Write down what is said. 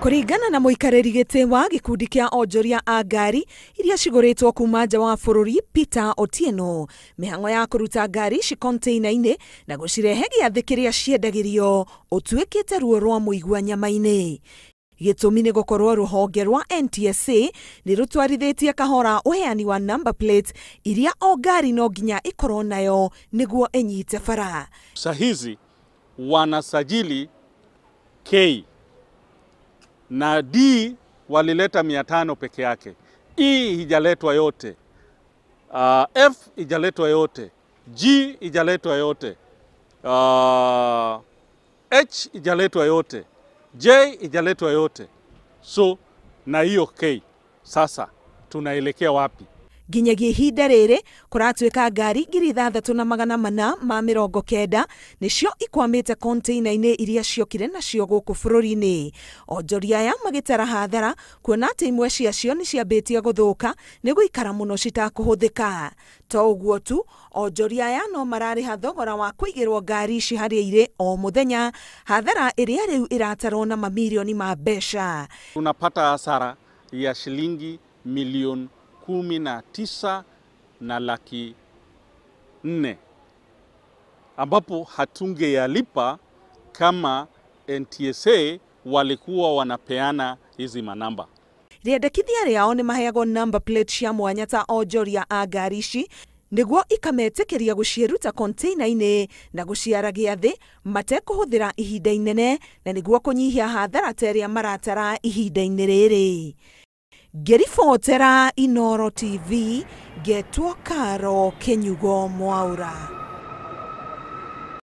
Kũringana na mũikarĩri gĩtĩ wa gĩkundi kĩa onjoria a ngari iria cigũrĩtwo kuma nja wa bũrũri Peter Otieno, mĩhang'o ya kũruta ngari ici container-inĩ na gũcirehe gĩathĩ kĩrĩa ciendagĩrio ũtuĩkĩte ruo rwa mũigua nyama-inĩ. Gĩtũmi nĩ gũkorwo rũhonge rwa NTSA nĩ rũtwarithĩtie kahora ũheani wa number plate iria o ngari no nginya ĩkorwo nayo nĩguo ĩnyite bara. Sahizi wanasajili K na D walileta 500 peke yake. E hijaletwa yote. F hijaletwa yote. G hijaletwa yote. H hijaletwa yote. J hijaletwa yote. So na hiyo K sasa tunaelekea wapi? Nginyagia ihinda rĩrĩ kũratuĩka ngari 6490 nĩcio ikwamĩte container-inĩ iria ciokire nacio gũkũ bũrũri-inĩ. Onjoria aya magĩtara hathara kuona atĩ imwe ciacio nĩ ciambĩtie gũthũka nĩ gũikara mũno citakũhũthĩka. To ũguo tu, onjoria aya no mararĩha thogora wa kũigĩrwo ngari ici harĩa irĩ o mũthenya, hathara ĩrĩa rĩu ĩratarwo na mamirioni ma mbeca. Tunapata hasara ya shilingi milioni 19 na laki 4, ambapo hatungeyalipa kama NTSA walikuwa wanapeana hizi manamba. Rĩendekithia rĩao nĩ maheagwo number plate cia mwanya ta onjoria a ngari ici nĩguo ikametĩkĩria gũciĩruta container-inĩ na gũciara gĩathĩ matekũhũthĩra ihinda inene na nĩguo kũnyihia hathara ta ĩrĩa maratara ihinda-inĩ rĩrĩ. Ngĩribotera Inooro TV, ngetwo Karo Kĩnyugo Mwaura.